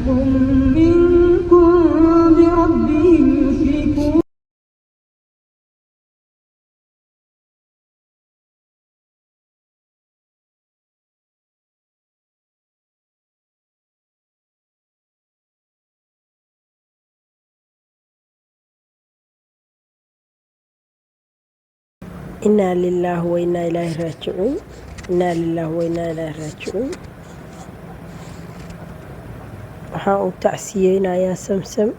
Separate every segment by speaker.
Speaker 1: فريق منكم بربهم يشركون.
Speaker 2: Inaa lilaahi wa inaa ilaahi raajicuun. Inaa lilaahi wa inaa ilaahi raajicuun. Waxaan u tacsiyeynayaa Samsam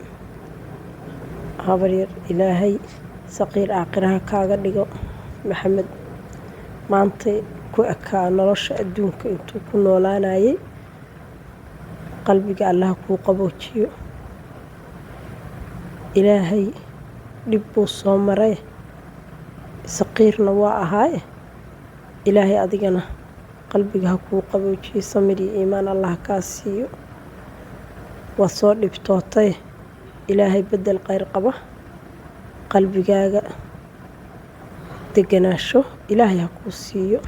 Speaker 2: habaryar. Ilaahay saqiir aakhiraha kaaga dhigo. Maxamed maantay ku ekaa nolosha adduunka intuu ku noolaanayay. Qalbiga Allaha kuu qaboojiyo. Ilaahay dhib buu soo maray, saqiirna waa ahaaye. Ilaahay adigana qalbiga ha kuu qaboojiyo, samir iyo iimaan Allah kaa siiyo. Waad soo dhibtootay, Ilaahay bedel kheyr qaba, qalbigaaga deganaasho Ilaahay ha kuu siiyo.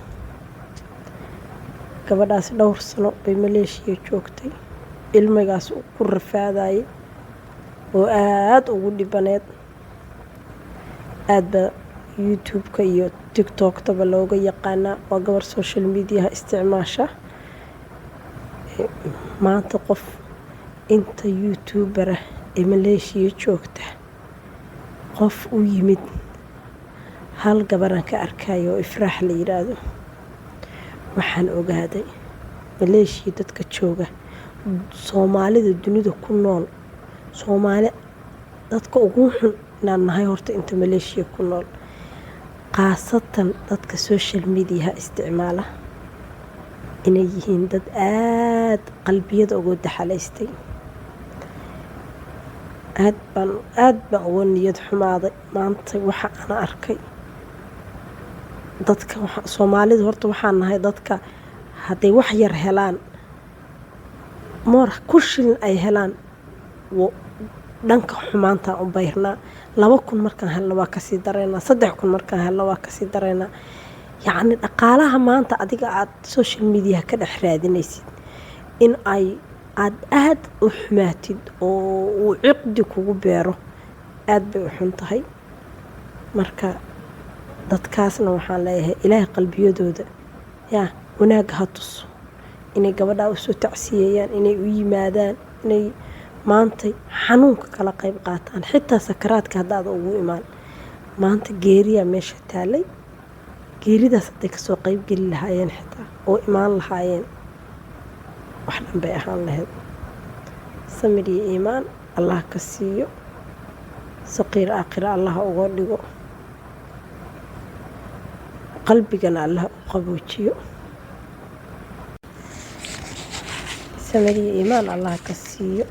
Speaker 2: Gabadhaas dhowr sano bay Maleeshiya joogtay, ilmigaas ku rafaadayay oo aada ugu dhibaneed. Aad baa YouTube-ka iyo TikTok-taba looga yaqaanaa. Waa gabar social mediaha isticmaasha. Maanta qof inta YouTuber ah ee Maleeshiya joogta qof u yimid hal gabaraan ka arkayo oo Ifraax la yiraahdo. Waxaan ogaaday Maleeshiya dadka jooga, Soomaalida dunida ku nool, Soomaali dadka ugu xun inaan nahay horta inta Maleeshiya ku nool, khaasatan dadka social mediaha isticmaala, inay yihiin dad aada qalbiyada uga daxalaystay. Aad baan, aad baan uga niyad xumaaday maanta waxa aan arkay. Dadka Soomaalida horta waxaan nahay dadka hadday wax yar helaan, moor ku shilin ay helaan, dhanka xumaantaan u bayrnaa. 2000 markaan helno waa kasii dareynaa, 3000 markaan helno waa kasii dareynaa. Yacni dhaqaalaha maanta adiga aada social mediaha ka dhex raadinaysid, in ay aada aada u xumaatid oo uu ciqdi kugu beero, aada bay u xun tahay. Marka dadkaasna waxaan leeyahay, Ilaahay qalbiyadooda yaa wanaagga ha tuso, inay gabadhaa usoo tacsiyeeyaan, inay u yimaadaan, inay maantay xanuunka kala qayb qaataan, xitaa sakaraadka haddaada ugu imaan. Maanta geeriyaa meesha taalay, geeridaas hadday kasoo qayb geli lahaayeen xitaa oo imaan lahaayeen, wax dhan bay ahaan lahayd. Samir iyo iimaan Allah ka siiyo, saqiir aakhira Allah uga dhigo, qalbigana Allah u qaboojiyo. Samir iyo iimaan Allah ka siiyo.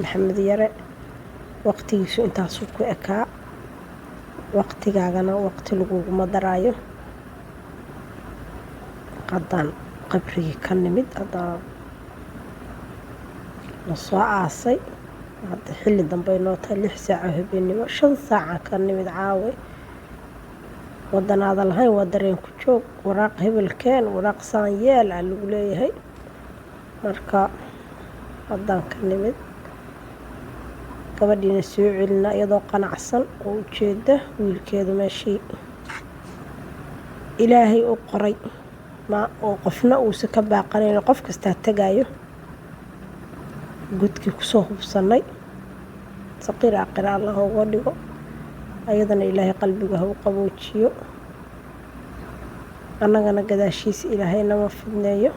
Speaker 2: Maxamed Yare waqtigiisu intaasuu ku ekaa, waqtigaagana waqti laguguma daraayo. Haddaan qabrigii ka nimid, haddaan la soo aasay, hadda xilli dambey noo tahay, 6 saaco habeenimo, 5 saaca ka nimid caawe. Wadanaada lahayn waa dareen ku joog, waraaq hebelkeen, waraaq saan yeel aa lagu leeyahay. Marka haddaan ka nimid, gabadhiina soo celina iyadoo qanacsan oo ujeeda wiilkeedu meeshii Ilaahay u qoray, ma oo qofna uusa ka baaqanayn, qof kastaa tagayo, godkii kusoo hubsanay. Saqiir aakhira Allah uga dhigo, ayadana Ilaahay qalbiga ha u qaboojiyo, annagana gadaashiisa Ilaahay nama fidneeyo.